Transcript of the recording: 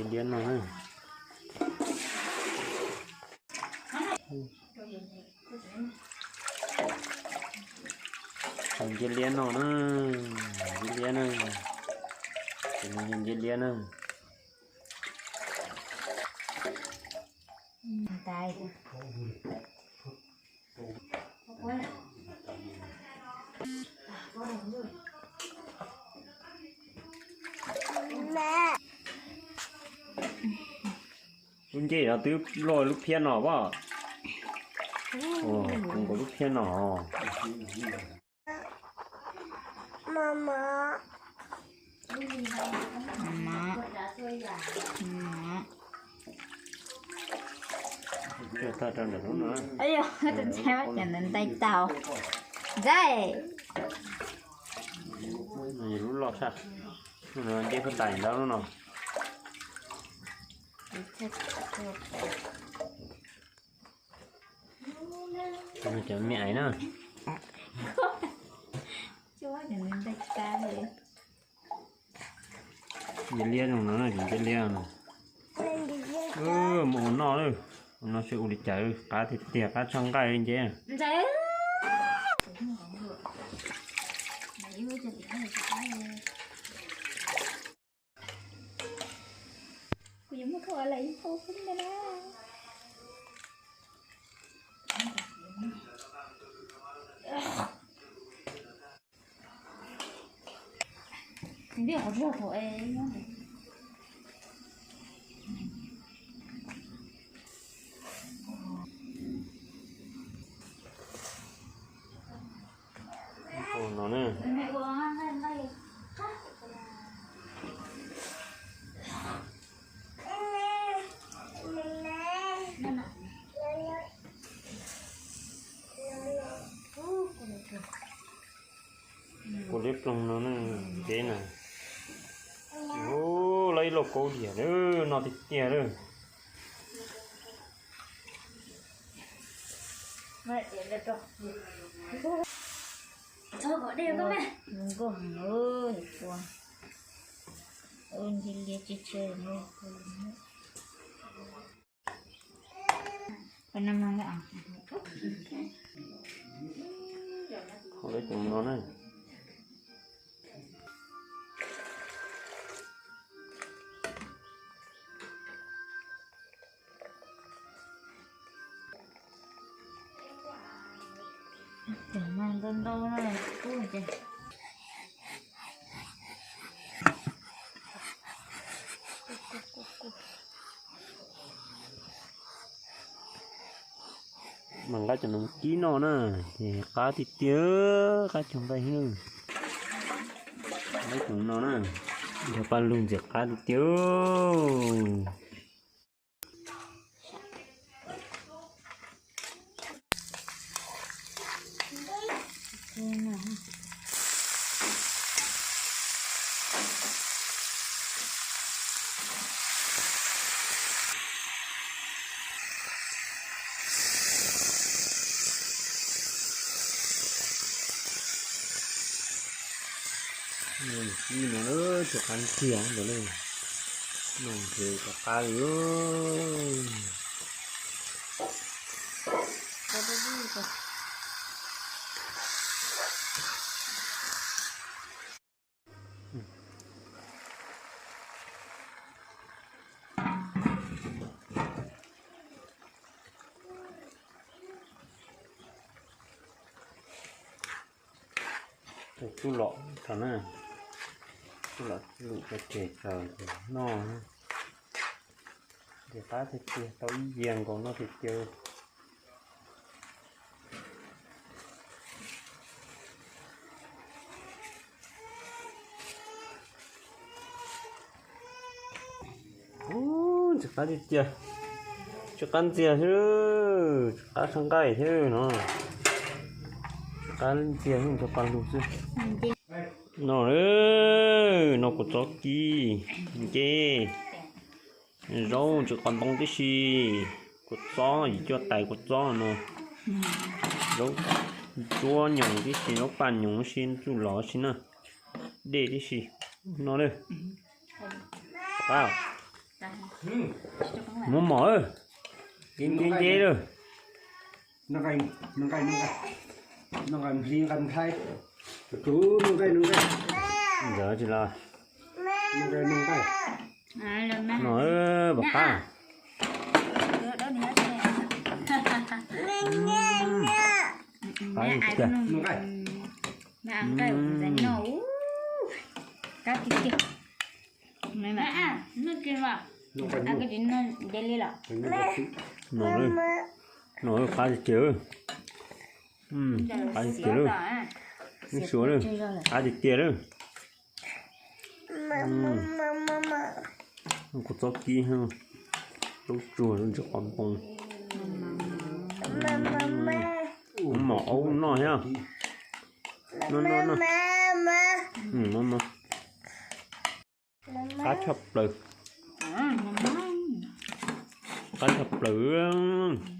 Liab no na. Nce liab no na. Nce liab na. Nce liab na. Lub ncej no twb luaj lub phiab no as. Nkaus lub phiab no. Tus ntxhais mas cov ntawd ntais tau. Ntxhais. Lub loj tshaj. Lub no nce puag tas ntawd lub no. Cov me aiv na. Nce liab zoo no na, nce liab no. Mus ua noj lawm, ua noj seb ua li cas, qab tiag tiag, qab tshaj nqaij li nce. No na. Kuv liab ploog no na, nce na. Ub, lawv ib lauj kaub diam lawm, no tiag tiag lawm. Lawv cov no na. Cov no ntau ntau na, kub ces. Mas nqa cov no kib noj na, ces qab tiag tiag, qab tshaj nqaij xwb. Nqa cov no na, yog paj lug ntxim qab tiag tiag. Kib no tsis qab ntxiag ntawd li, no ces rov qab li. Tub los thaum na, tub los lwm pes tseg tsaws noj. Ces qab tiag tiag, tau ib yias nkaus no tiag tiag. Ub, ntxim qab tiag tiag, tsis qab ntxiag xwb, tsis qab sab nqaij thiab no, tsis qab ntxiag xwb, ntxim qab lug xwb. No, no kua txob kib, nce, zaub ntsis qos ntoo tib si, kua txob yim cuaj tais kua txob no, zaub ntsuab nyoos tib si, zaub paj nyoos tib si, txuj lom tib si na, dej tib si, no na. Muab mov, nce nce nce lawm. Ntawd tsis los. No, pom qab. No, qab tiag tiag. Qab tiag tiag lawm. Ib suav lawm. Qab tiag tiag lawm. Kuv txob kib, txob tsuag ntsis qos npoo. Mov aub noj thiab. Noj noj noj. Qab tshaj plaws. Qab tshaj plaws.